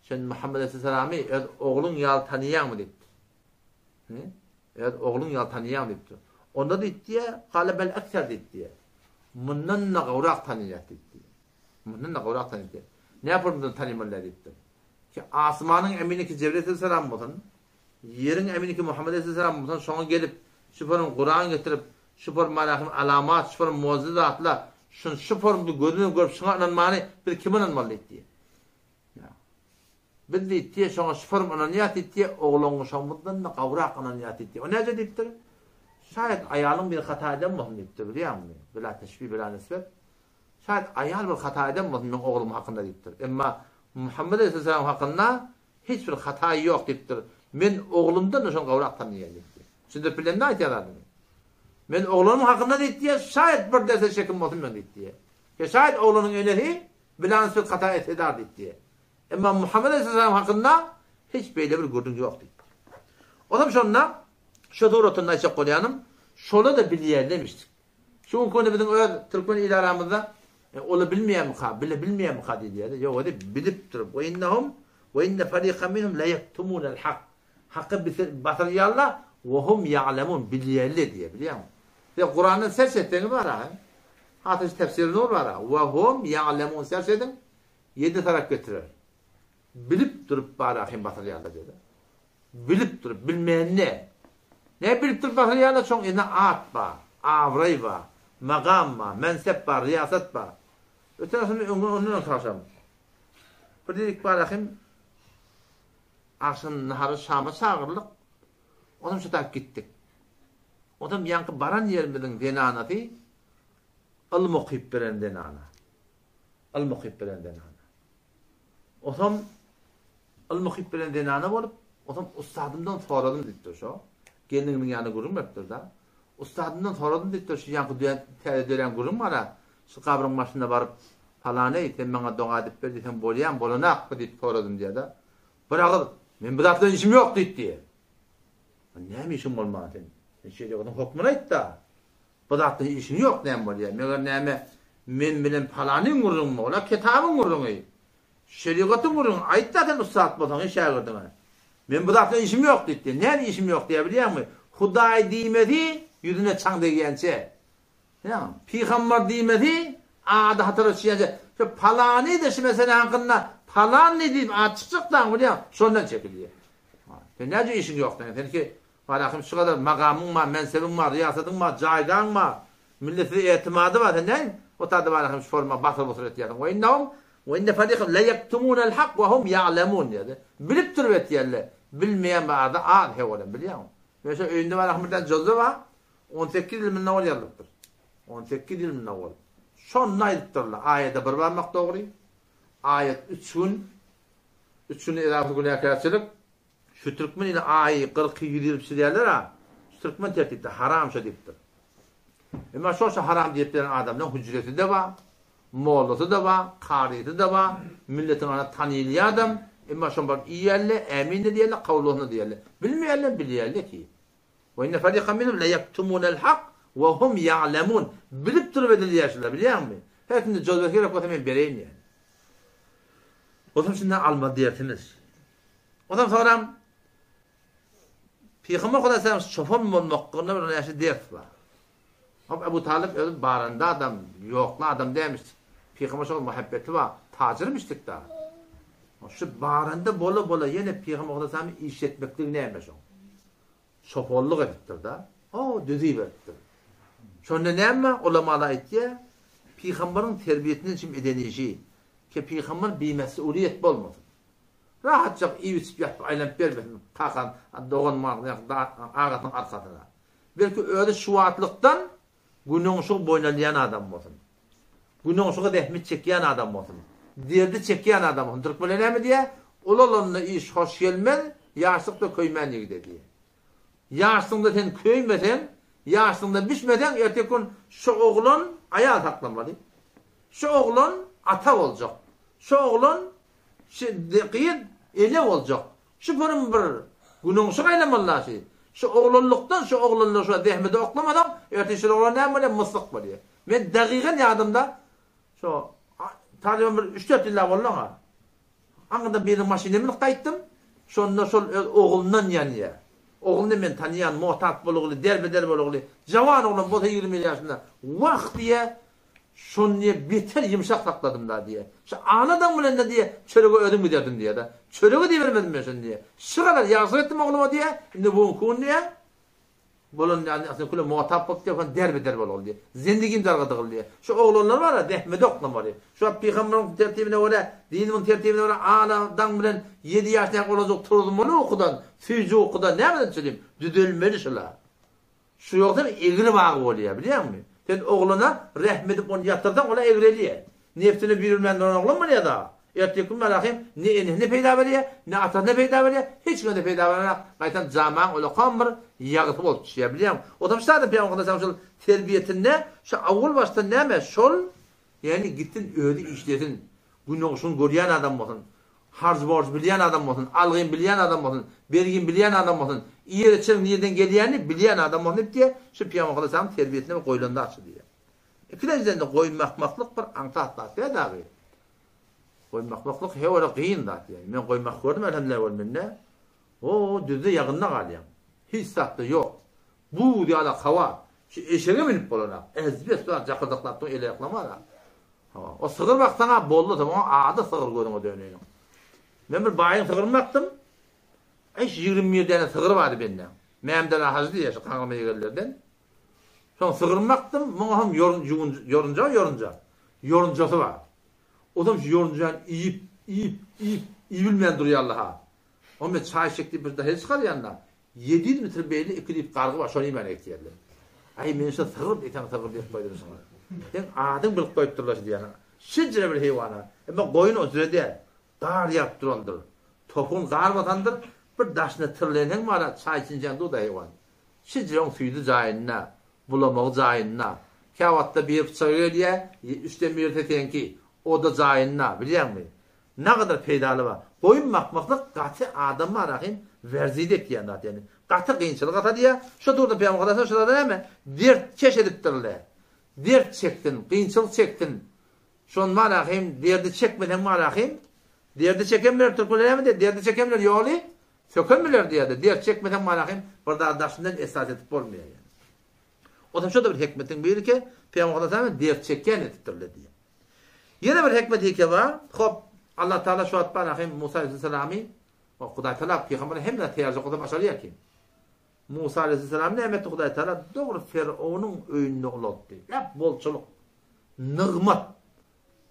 Sen Muhammed aleyhissalamy öz ogluň ýaly tanaýaňmy diýipdir. Öz ogluň ýaly tanaýaň diýipdir. Onda diýipdi, Kale bel ekser diýipdi. Mundan-da gowrak tanaýas diýipdi. Mundan-da gowrak tanaýas. Näme mundan tanymaly diýipdir. Ki asmanyň emini ki Jebril aleyhisselam bolsun, ýeriň emini ki Muhammed aleyhisselam bolsun, şoňa gelip şu form Kuran getirip, şu form manahym alamat, şu form mucize zatlar, şun şu formda gözüne görüp şuňa ynanmany biz kime ynanmaly diýipdi. Biz diýipdi, şoňa şu form ynanýas diýipdi, oglangyşagymyzdan-da gowrak ynanýas diýipdi. O näce diýipdir? Şaýat aýalyň bir hata eden bolsun diýipdir, bilýäňmi? Bila teşbih, bila nisbet. Şaýat aýal bir hata eden bolsun meň oglum hakynda diýipdir. Emma Muhammet aleyhisselam hakynda hiç bir hata ýok diýipdir. Men oglumdan-da şony gowrak tanaýan diýipdir. Düşündirip bilemmi aýtýan zadymy? Men oglanym hakynda diýipdi, şaýat bir derse şekim bolsun men diýipdi. Şaýat oglanyň enesi bila nisbet hata etse-de diýipdi. Emma Muhammet aleyhisselam hakynda hiç beýle bir gürrüň ýok diýipdir. Onam şonda şu suratynda aýtjak bolýanym, şola-da bilýärlemişdik. Şu günki günde biziň öz türkmen il aramyzda e, ola bilmeýärmika, bile bilmeýärmika diýilýär. Ýok, edi bilip durup. We innahum we inne fariqan minhum la yaktumunal hak. Haky basyrýarlar, we hum ya'lemun bilýärler diýýär, bilýärmi? Siz Kurandan serç etseňiz bar ha. Hatyş tefsir nur bar. We hum ya'lemun serç ediň. Ýedi tarap getirer. Bilip durup bar hem basyrýarlar diýdi. Bilip durup, bilmeýän ne? Ne bilip durup basyrýarlar, şoň ine at bar, abraý bar, magam bar, mensep bar, riýasat bar. Öten asyrda öňden ondan öňki agşam. Bir diýdik barahym agşam nahara şama çagyrlyk. Onam şu tak gitdik. Onam ýaňky baran ýerimiziň zenanasy ylym okyp beren zenana. Ylym okyp beren zenana. Osam ylym okyp beren zenana bolup, osam ussadymdan soradym diýipdir şo. Gelniniň ýanyna gürrüň beripdir-de. Ussadymdan soradym diýipdir, şu ýaňky düýän täze dörän gürrüň bar-a, şu gabryň başyna baryp, Palany, sen maňa doga edip ber diýseň bolýamy, bolanakmy diýip soradym diýýär-de. Bir agyz, Men bu zat bilen işim ýok diýip diýýär. Näme işiň bolman sen? Sen şerigatyň hokmuny aýt-da. Bu zat bilen işiň ýok näme bolýar? Meger näme men bilen palanyň gürrüňimi? Ol-a kitabyň gürrüňi. Şerigatyň gürrüňi. Aýt-da sen ussat bolsaň, eý şägirdiňe. Men bu zat bilen işim ýok diýipdi. Näme işim ýok diýýär bilýäňmi? Hudaý diýmesi ýüzüne çaň degýänçe. Ýa, pygambar diýmesi ady hatara düşýänçe. Şu palany-da şu mesele hakynda palany diýip at çykjak dagy bilýäň, şondan çekilýär. Sen näce işiň ýok sen? Senki Barahym şu gadar magamyň bar, mensebiň bar, riýasatyň bar, jaýgaň bar, millet size etimady bar, sen näme o taýda Barahym şu forma basyr-busur etýärsiň? We innahum we inne fariqan la ýektumunal hak we hum ýa'lemun diýýär. Bilip durup etýärler. Bilmeýän bar da az he bolan bilýäňmi? Men şo öýünde Barahym birden jozza bar. 18 ýyl mundan owal ýazylypdyr. 18 ýyl mundan owal. Şonda aýdypdyrlar, aýada bir barmak dogry, aýat üç gün, üç gün esasy günäkärçilik, Şu türkmen ile aýy gyrky 120 çizýärler-a, şu türkmen tertipde haram şo diýipdir. Emma şo şo haram diýip beren adamlaň hüjresi-de bar, mollasy-da bar, karysy-da bar, milletiň arasynda tanylýan adam, emma şoň baryp iýýärler, ämin-de diýýärler, kabul bolsun-da diýýärler. Bilmeýärler, bilýärler ki. We inne farikan minhum le ýektumunel hak we hum ýa'lemun. Bilip durup edilýär şular, bilýäňmi? Her kimde jozbesi gerek bolsa men bereýin diýýär. Bolsam şundan almaly dersimiz. Ondan soňram Pygamber Hudaý çopan bolmaklygyna bir näçe ders bar. Hop Ebu Talyp özi baranda adam, ýokly adam dälmiş. Pygamber şol muhabbeti bar, tajyrmyşdyk da. Şu baranda bola bola ýene Pygamber Hudaý iş etmekligi näme şoň? Çopanlyk edipdir da. O düzi beripdir. Şonda näme ulamalar aýtýar? Pygamberiň terbiýesinden çim eden işi, ki pygamber bimesuliýet bolmasyn. Rahatjak iýip-içip ýatyp aýlanyp bermesin kakan dogan agasynyň arkasyna. Belki özi şuwatlykdan günoňşugy boýun alýan adam bolsun. Günoňşuga zähmet çekýän adam bolsun. Derdi çekýän adam bolsun. Türkmenler näme diýýär? Ulalanda iş hoş gelmez, ýaşlykda köýmän ýigide diýýär. Ýaşlygyňda sen köýmeseň, ýaşlygyňda bişmeseň, erteki gün şu oglan aýal saklamaly. Şu oglan ata boljak. Şu oglan Şu gyz ene boljak. Şu pürüm bir günüň şu gaýlamaly şi. Şu oglanlykdan şu oglanlygy şu zähmete oklamasaň, ertir şul oglan näme bolýar? Myslyk bolýar. Men dagygan ýadymda şo talyban bir üç-dört ýyllap boldy oňa. Aňyrdan biriniň maşynyna münüp gaýtdym. Şonda şol öz oglundan ýanýar. Ogluny men tanýan, motap bolugly, derbeder bolugly, jawan oglan bolsa 21 ýaşynda. Wah diýýär, Şony diýe beter ýumşak sakladym-da diýe. Şu anadan bilen-de diýe, çörege özüm giderdim diýe-de. Çörege diýibermedim men şony diýe. Şu gadar ýagşylyk etdim ogluma diýe, indi bu günki gün diýe, bolan ýaly aslynda küle motap bolup diýe, şony derbe-der bolgaly diýe. Zendigim dargadygyl diýe. Şu oglanlar bar-a, zähmete oklamaly. Şu wagt pygamberiň tertibine görä, dinimiň tertibine görä anadan bilen ýedi ýaşyndaky oglanjyk turuzmaly ukudan, süýji ukudan, nämeden çürim, düzelmeli şular. Şu ýogsam egri bagy bolýar, bilýäňmi? Sen oglana rähm edip ony ýatyrsaň, ol-a egrelýär. Nebsine büýrülmän duran oglan bolýar dagy. Erteki gün Malahym ne enesine peýda berýär, ne atasyna peýda berýär, hiç kime-de peýda berenok, gaýtam jamaň ulakam bir ýagysy bolup düşýär, bilýäňmi? Otam şu adam Pygamber Hudaýa şol terbiýesinde şu owal başdan näme, şol Ýagny gitsin özi işlesin, günogşuny görýän adam bolsun, harj-borj bilýän adam bolsun, algyn bilýän adam bolsun, bergin bilýän adam bolsun, iýer-içeriň nireden gelýänini bilýän adam bolsun diýip diýýär, şu Pygamber Hudaýa terbiýesine bir goýlan zat şu diýýär. Ikilenjiden-de goýun bakmaklyk bir aňsat zat däl dagy. Goýun bakmaklyk hew-ä gyn zat ýagny. Men goýun bakyp gördüm elhamdülillah ol mende. O düzde ýagynda galýaň. Hiç zat-da ýok. Buz ýalak hawa. Şu eşege münüp bolanak. Ezbes zat jakyrdaklap dur el-aýaklam bar-a. Hawa. O sygyr baksaň-a boldy, oň ady sygyr gözüňe döneýin. Men bir baýyň sygryny bakdym. Äý şu 21 däne sygyr bardy bende. Mämdala hajy diýýär şu kaňrama ýegenlerden. Soň sygryny bakdym, muňa hem ýorunja, ýorunja. Ýorunjasy bar. Ozam şu ýorunjany iýip. Iýip, iýip, iýibilmän durýarlar-ha. Onda çaý içjek diýip bir dahil çykarýan-da. 700 metr beýle iki diýip gargy bar, şony iýmän gitýärler. Aý, men şu sygyr diýseň sygyr diýip goýdum şoňa. Seň adyň bilip goýupdyrlar şu diýýän. Şinjire bir heýwana. Emma goýun o jüre däl. Gar ýagyp durandyr. Topugyny gar basandyr. Bir daşyna tirlenseň bar-a, çaý içinjäň dur-da heýwan. Şinjire oň süýdi jaýynda, bulamagy jaýynda. Käwagtda biri pyçaga gelýär, üçden birisi seňki. O-da jaýynda, bilýäňmi? Nagadar peýdaly bar. Goýun bakmaklyk gaty adam bar ahyn werzide etýän zat ýagny gaty kynçylyk atalýar. Şo döwürde Pygamber Hudaýa şo zada näme dert keş edipdirler. Dert çeksin, kynçylyk çeksin. Şon bar ahyn derdi çekmeseň bar ahyn derdi çeken biler türkmenler näme diýer derdi çeken biler ýoly söken biler diýerdi. Dert çekmeseň bar ahyn bir zady daşyndan esas edip bolmaýar ýagny. Otam şo-da bir hikmetiň biri ki Pygamber Hudaýa dert çekýän edipdirler diýer. Ýene bir hikmet hike bar. Hop, Allah Taala şu wagt bar ahim Musa aleyhisselamy, Hudaý Taala pygambere hemme zat taýýarjak bolsa başarýar ki. Musa aleyhisselam näme etdi Hudaý Taala dogry Firawnyň öýünde ulaltdy. Hep bolçulyk. Nygmat.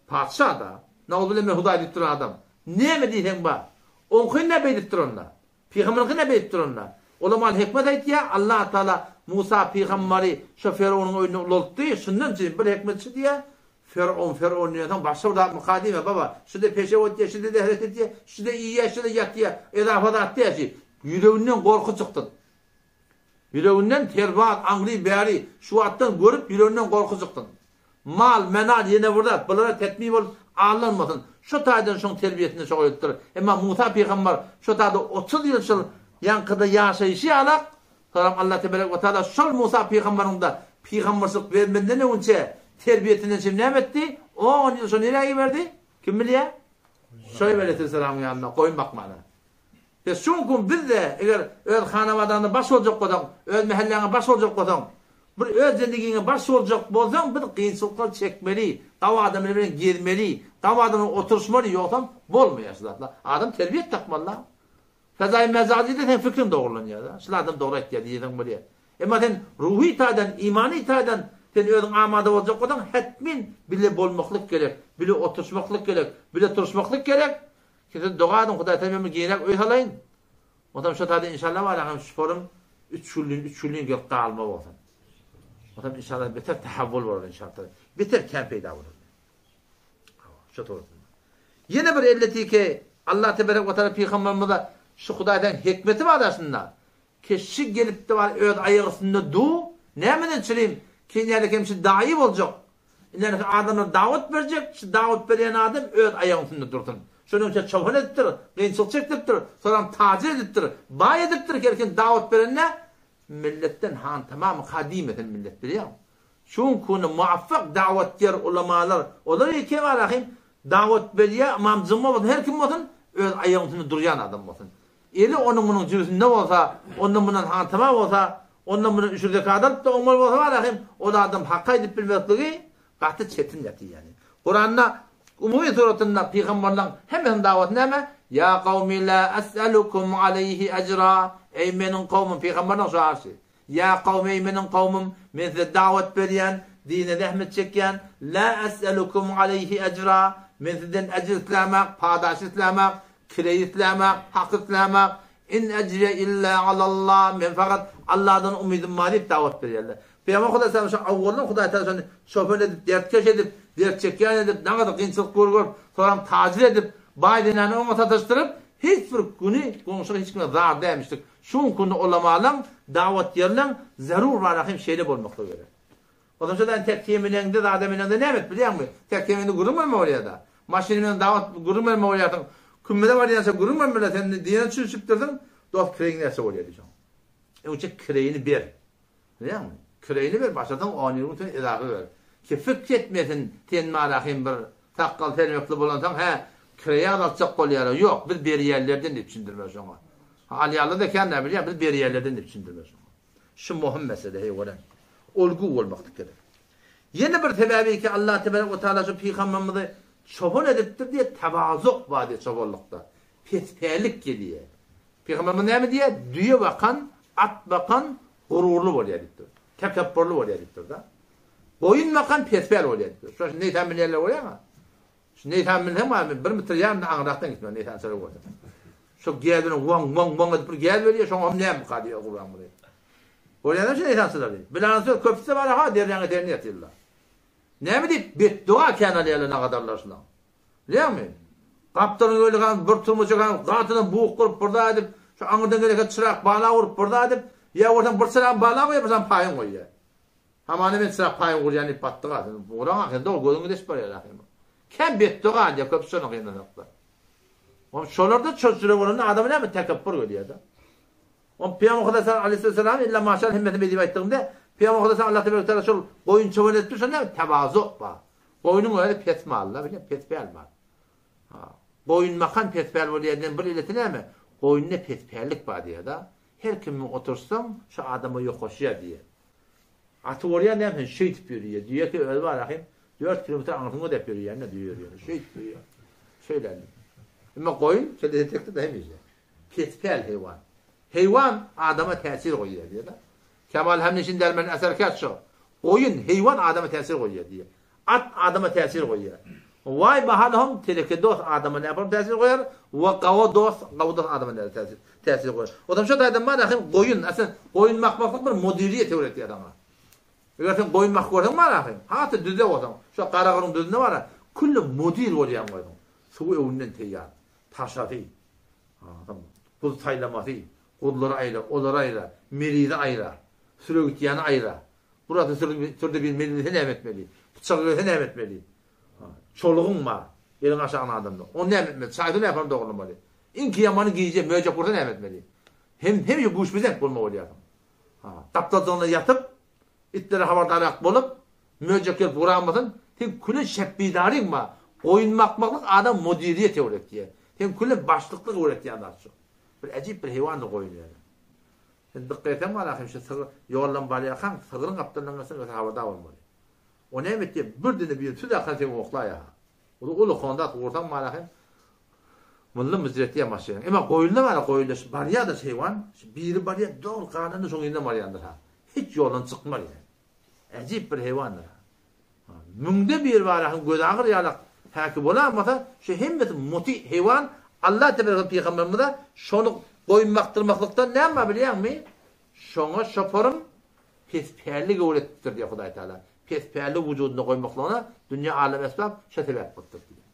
Patyşa da. Nauzubilla men Hudaý diýip duran adam. Näme diýseň bar. Oňky näme beýdip duranda? Pygamberňki näme beýdip duranda? Olam al hikmet aýtýar, Allah Taala Musa pygamberi şo Firawnyň öýünde ulaltdy, şundan üçin bir hikmet şu diýýär, Firawun, Firawun diýensoň başga bir zatmyka diýme, baba, şu-da peşew etýär, şu-da zähret etýär, şu-da iýýär, şu-da ýatýar, ezafa zat däl şu. Ýüreginden gorky çykdyn. Ýüreginden terbaz, aňry, bäri, şu wagtdan görüp ýüreginden gorky çykdyn. Mal, menal ýene bir zat, bulara tetmi bolup aldanmasyn. Şo taýdan şoň terbiýesinde şoňa edipdir. Emma Musa pygambar şo taýda 30 ýyl şol ýaňkyda ýaşaýşy ýalak, soňam Allah teberek we taala şol Musa pygambaryň-da pygamberçilik bermezden öňünçe terbiýesinden çem näme etdi? On ýyl şo nirä iberdi? Kim bilýär? Şoýb aleýhissalamyň ýanyna goýun bakmana. Biz şu gün biz-de eger öz hanabadaňda baş boljak bolsaň, öz mähelläňe baş boljak bolsaň, bir öz zendigiňe baş boljak bolsaň biz kynçylyklar çekmeli, gawy adamlar bilen gezmeli, gawy adam bilen oturyşmaly, ýogsam bolmaýar şu zatlar. Adam terbiýet tapmaly-da. Fezaýy mezazy-da seň fikriň dogrulanýar-da. Şul adam dogry aýtýar diýseň bolýar. Emma sen ruhy taýdan, imany taýdan sen özüň amada boljak bolsaň, hetmin bile bolmaklyk gerek, bile oturyşmaklyk gerek, bile turuşmaklyk gerek. Siz doga ediň Hudaý sen men giňräk öý salaýyn. Onsoň şo taýda inşallah bar hem şuporym üç günlin üç günlin gelip galma bolsun. Onsoň inşallah beter tahavvul bolar inşallah. Beter kän peýda bolar. Şo torsunda. Ýene bir elletiki Allah teberek we taala pygamberimize şu Hudaýdan hikmeti bar aslynda. Keşşi gelipdi bar öz aýagy üstünde du, nämeden çirim, kenýäli kemşi daýy boljak. Ilerki adamlar dawat berjek, şu dawat berýän adam öz aýagynyň üstünde dursun. Şonuň üçin çopan edipdir, kynçylyk çekdiripdir, soňam tajir edipdir, baý edipdir, her kim dawat berende milletden hantamamyka diýmesin millet bilýäňmi? Şuňkuny muwaffak dawatger ulamalar, olar ýeke barahym dawat berýär, ymam jyňma bolsun, her kim bolsun, öz aýagynyň üstünde durýan adam bolsun. Eli onuň-munuň jübüsinde bolsa, ondan-mundan hantama bolsa, ondan-mundan üşür zekat alyp-da oňmaly bolsa bar ahym, ol adam haky aýdyp bilmekligi gaty çetin ýatyr ýaly. Kuranda umumy suratynda pygamberleň hemmesiniň dawaty näme? Ýa kawmi la es'elukum aleýhi ejra, Eý meniň kowmum, pygamberleň şu arşy. Ýa kawm eý meniň kowmum, men size dawat berýän, dine zähmet çekýän, la es'elukum aleýhi ejra, men sizden ejir islämok, padaş islämok, kireý islämok, hak islämok, in ejriye illa alallah, men fakat Allahdan umydym bar diýip dawat berýärler. Pygamber Hudaý salam şo awwaldan Hudaý taala şony şoför edip, dertkeş edip, dert çekýän edip, nagadyr kynçylyk görüp, soram tajir edip, baý zenany oňa sataşdyryp, hiç bir güni goňşuga hiç kime zar dämişdik. Şu günki ulamalaň, dawatgerleň zerur bar hem şeýle bolmaklygy gerek. Goşmaça da tek kemineňde zada mineňde näme et bilýäňmi? Tek keminde gürrüň berme bolýada. Maşyny bilen dawat gürrüň berme bolýarsyň. Kümmede barýança gürrüň bermeli sen diýene düşünişipdirsiň. Dost kireýiň näçe bolýar diýseň. Öňçe kireýini ber. Bilýäňmi? Kireýini ber, başarsaň on ýyl sen edafa ber. Ki fikr etmesin sen marahym bir sakgal sermekli bolansoň hä kireýi azaltjak bolýara. Ýok, biz berýänlerden diýip düşündirmeli şoňa. Alýanlar-da kän näme bilýän, biz berýänlerden diýip düşündirmeli şoňa. Şu möhüm mesele heý görä. Olgu bolmaklyk gerek. Ýene bir sebäbi ki Allah tebarek we taala şu pygamberimizi çopan edipdir diýe tewazuk bar diýe çopanlykda. Pespälik gelýär. Pygamberimiz näme diýýär? Düýe bakan, at bakan gururly bolýar diýipdir. Tekepburly bolýar diýipdir-de. Goýun bakan pespäl bolýar diýipdir. Şo neýsan bilýänler bolýarmy? Şu neýsan bilseň bar, men bir metr ýarymdan aňyrakdan gitmän neýsançylar görsem. Şu gäz bilen waň waň waň edip bir gäz berýär, şoňa hem näme diýýär Gurbanguly. Görýäňmi şu neýsançylary? Bilaň söz köpüsi bar ha, derýaň eteginde ýatyrlar. Näme diýip betdoga kän alýarlar nagadarlar şulaň. Bilýäňmi? Gapdalyň öli han bir turma çeken gatydan buk gurup bir zat edip, şu aňyrdan geleke çyrak bala urup bir zat edip, ýa bolsam bir çyragyň bala goýýar, bir çyragyň paýyn goýýar. Hamana men çyrak paýyn gurýan diýip batdyk ha. Guraň ahyry dogry gözüňi deşip barýar ahyry. Kän betdoga alýar köpüsi şonuň gynanakda. Oň şolarda çözjüre bolanda adama näme tekepbur gelýär-de. Oň Pygamber Hudaý aleyhisselam illa maşal hemmesini beýdip aýtdygymda Pygamber Hudaý Allah tebarek taala şol goýun çoban edipdir şonda näme tewazu bar. Goýnuň özi pes mal-da bilýän pespäl mal. Ha. Goýun makan pespäl bolýar diýen bir illeti näme? Goýunda pespällik bar diýýär-de. Her kim bilen otursaň şu adama ýokaşýar diýýär. Aty bolýar näme sen şeýdip ýörýär. Düýe ki özi bar ahym 4 kilometr aňyrsyny gözläp ýörýär-de düýe ýörýär. Şeýdip ýörýär. Şeýle. Emma goýun şeýle etekde-de hemişe. Pespäl heýwan. Heýwan adama täsir goýýar diýýär-de. Kemal hemneşin dermen eser kes şo. Goýun, heýwan adama täsir goýýar diýýär. At adama täsir goýýar. Waý bahalhom teleke dost adama näpar täsir goýar, we gawa dost, gawy dost adama näme täsir täsir goýar. Odam şo taýdan bar ahim goýun, aslyn goýun bakmaklyk bir mudirýet öwretýär saňa. Eger sen goýun bakyp görseň bar ahim, hasy düzde bolsaň, şo Garagyryň düzünde bar, külli mudir bolýaň goýduň. Suwy öwünden teýýar. Taşasy, guz saýlamasy, guzlary aýra, olary aýra, merizi aýra, süre gitýäni aýra. Burasy sürde bir melise näme etmeli? Pyçagy gelse näme etmeli? Çolugyň bar, eliň aşagynda adamda. Ony näme etmeli? Çaýda näme dogrulamaly? Iňki ýamany gije möjek ursa näme etmeli? Hem hemişe güýçbezek bolmaly bolýarsyň. Gapdaljygynda ýatyp, Itlere habardarak bolup, möjek gelip uramasyn, sen küle şepbidaryň bar. Goýun bakmaklyk adam mudirýet öwretýär. Sen küle başlyklyk öwretýän zat şu. Bir äjip bir heýwandyr goýun ýöne. Sen dykgat etseň bar ahym şu sygyr ýoldan barýarkaň sygryň gapdalyndan geçseň öte habardar bolmaly. O näme etýär bir dene bir süz akan seni oklaýar. Uly uly kondat gursaň bar ahym Mylly myjretýär maşynyň. Emma goýunda bar goýunda şu barýar-da heýwan, şu biri barýar dogry galanda şoň yzyndan barýandyr ha. Hiç ýoldan çykmaz ýa. Äjip bir heýwandyr. Müňde bir bar ahym gözi agyr ýalak häki bolamasa şu hemmesi muty heýwan Allah tebaraka pygamberimize şony goýun bakdyrmaklykdan näme bar bilýäňmi? Şoňa şoparym pespällik öwretipdir diýýär Hudaý Taala. Pespällik wujudynda goýmaklygyna dünýä alem esbap şo sebäp bolupdyr diýýär.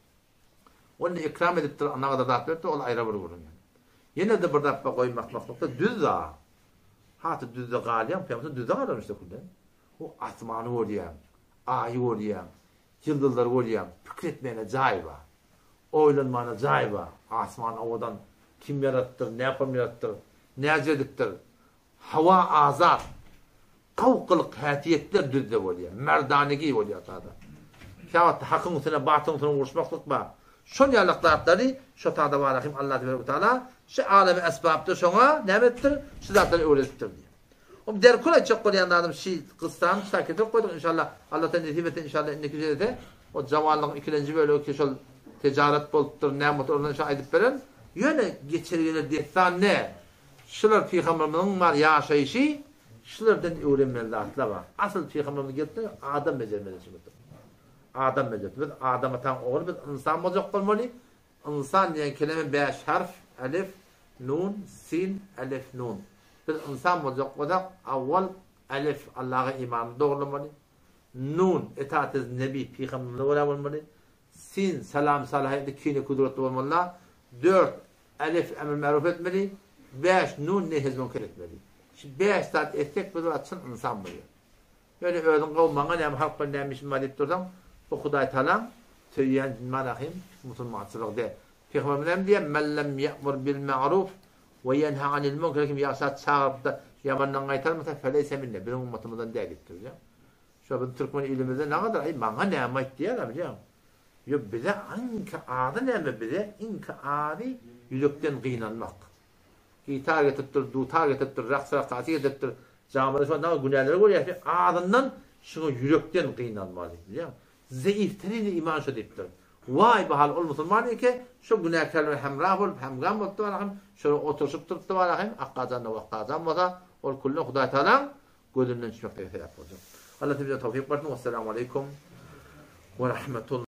Ol indi ikram edipdir, nagada zat beripdir, ol aýra bir gürrüň ýöne. Ýene-de bir zat bar goýun bakmaklykda düz zat. Haty düzde galýaň, pygamber düzde galarmyş dökülde. O asmany görýäň, aýy görýäň, ýyldyzlary görýäň, pikir etmäne jaý bar. Oýlanmana jaý bar. Asman owadan, kim ýaradypdyr, näpam ýaradypdyr, näce edipdir. Hawa azat. Gowy gylyk häsiýetler düzde bolýar. Merdanegi bolýar sada. Käwagtda hakyň üstüne batylyň üstüne uruşmaklyk bar. Şol ýalak zatlary şo tada bar ahim Allah tebarek we taala şu alemi esbapda şoňa näme edipdir? Şu zatlary öwredipdir diýýär. Om derkul aýtjak bolýan zadym şi gyssany şa getirip goýduk inşallah Allah taala nesip etse inşallah indiki jelse o jawanlygyň ikilenji bölegi ki şol tejaret bolupdyr näme bolupdyr ondan şa aýdyp bererin. Ýöne geçer geler dessan ne? Şular pygamberimiziň bar ýaşaýşy şulardan öwrenmeli zatlar bar. Asyl pygamberimiz gelipdir adam bejermeli üçin gelipdir. Adam bejerdi. Biz Adam ataň ogly biz ynsan boljak bolmaly. Ynsan diýen keleme bäş harf elif nun sin elif nun. Biz ynsan boljak bolsak awwal elif Allaha imanymyzy dogrulamaly. Nun etaat-i nebi pygamberimize görä bolmaly. Sin salam salah edip kine kudretli bolmaly. Dört Elif emr maruf etmeli, bäş nun nehy münker etmeli. Şu bäş zat etsek biz çyn ynsan bolýarys. Ýöne özüň gowy maňa näme halk bilen näme işim bar diýip dursaň, bu Hudaý Tagalaň söýýän manahym musulmançylygy däl. Pygamberimiz näme diýýär? Men lem ýe'mur bil ma'ruf we ýenha anil münker kim ýagşa çagyryp-da ýamandan gaýtarmasa feleýse minne biziň ummatymyzdan däl diýipdir bilýäňmi? Şo biz türkmen ilimizde nagadyr aý maňa näme aýt diýýärler bilýäňmi? Ýok bize iňki ady näme bize iňki ady ýürekden gynanmak. Gitar getiripdir, dutar getiripdir, raks rakasy getiripdir. Jamyda şo naga günäleri görýäs azyndan şuňa ýürekden gynanmaly bilýäňmi? Zeifterin iman şo diýipdir. Waý bu hal ol musulman eke şo günäkärler bilen hemra bolup hemgam bolupdy barahym şolar oturyşyp durupdy barahym akgajan da wakgajan bolsa ol külli Hudaý tagalaň Gözünden düşmeklige sebäp boljak. Allah bize towfyk bersin. Wessalamu aleýkum we rahmetullah.